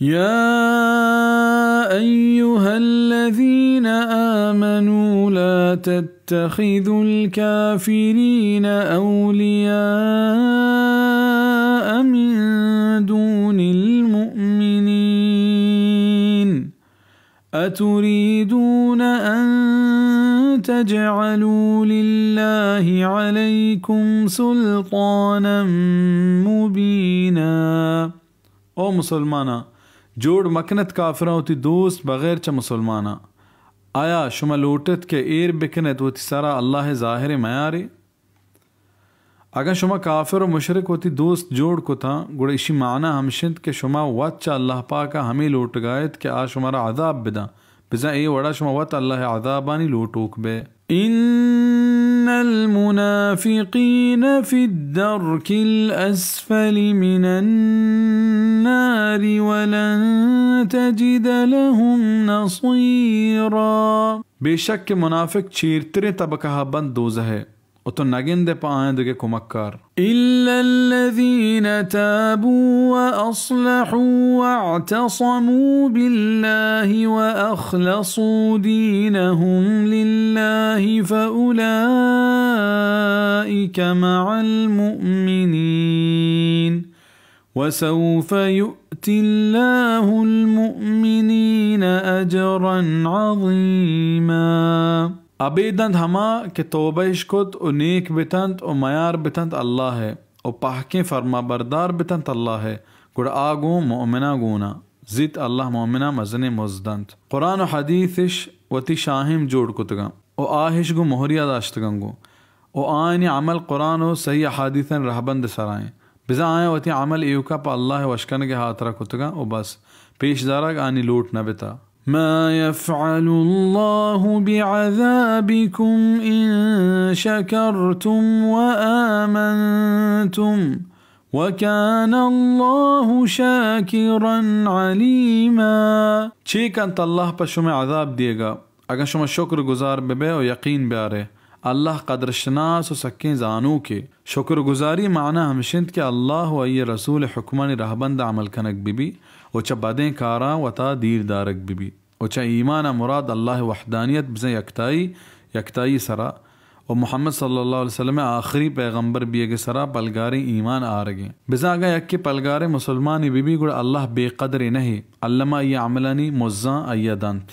يا أيها الذين آمنوا لا تتخذوا الكافرين أولياء من دون المؤمنين أتريدون أن تجعلوا لله عليكم سلطانا مبينا؟ او مسلماناں، جوڑ مکنت کافراں وتی دوست بغیر چہ مسلماناں۔ آیا شما لوٹت کہ ایر بکنت وتی سرا اللہ ءِ ظاہر ءِ میارے؟ اگاں شما کافر و مشرک وتی دوست جوڑ کتاں، گڑا اشی معنی ہمش انت کہ شما وت چہ اللہ پاک ءَ ہمے لوٹگا ات کہ آ شمارا عذاب بداں، بزاں اے وڑا شما وت اللہ ءِ عذابانی لوٹوک بئے۔ إن المنافقين في الدرك الأسفل من النار ولن تجد لهم نصيرا۔ بے شک کہ منافق چیرتریں طبقہ ءَ بنت دوزہ ءَ، و تو نگندئے پہ آیاں دگہ کمکار۔ إلا الذين تابوا وأصلحوا واعتصموا بالله وأخلصوا دينهم لله فأولئك مع المؤمنين وسوف يؤتي الله المؤمنين أجرا عظيما۔ ابید انت ہما کہ توبہ اش کت و نیک بتنت و میار بتنت اللہ ءَ و پہکیں فرمانبردار بتنت اللہ ءَ، گڑا آ گوں مؤمناں گونا زیت اللہ مؤمناں مزنیں مزد دنت۔ قرآن و حدیث اش وتی شاہیم جوڑ کتگاں و آ اش گوں مہریا داشتگاں گوں و آیانی عمل قرآن و صحیح احادیثانی رہبند سرا ایں۔ بزاں آیاں وتی عمل ایوکا پہ اللہ ءِ وشکنگ ءِ ہاترا کتگاں و بس، پیش دارگ آنی لوٹ نہ بتا۔ ما يفعل الله بعذابكم إن شكرتم وآمنتم وكان الله شاكرا عليما۔ چے کنت اللہ پہ شمئے عذاب دیگا، اگاں شما شکر گزار ببئے و یقین بیارئے، اللہ قدرشناس و سکیں زانوکے۔ شکر گزاری معنی ہمش انت کہ اللہ و آئی رسول حکمانی رہبند عمل کنگ ببی و چہ بدیں کاراں وتا دیر دارگ ببی و چہ ایمان ءَ مراد اللہ وحدانیت بزاں یکتائی، یکتائی سرا و محمد صلی اللہ علیہ وسلم آخری پیغمبر بیگ سرا پلگاریں ایمان آرگیں۔ بزاں اگاں یکے پلگاریں مسلمانی ببی گڑا اللہ بے قدرے نہ، الما آئی عملانی مزاں آئی دنت۔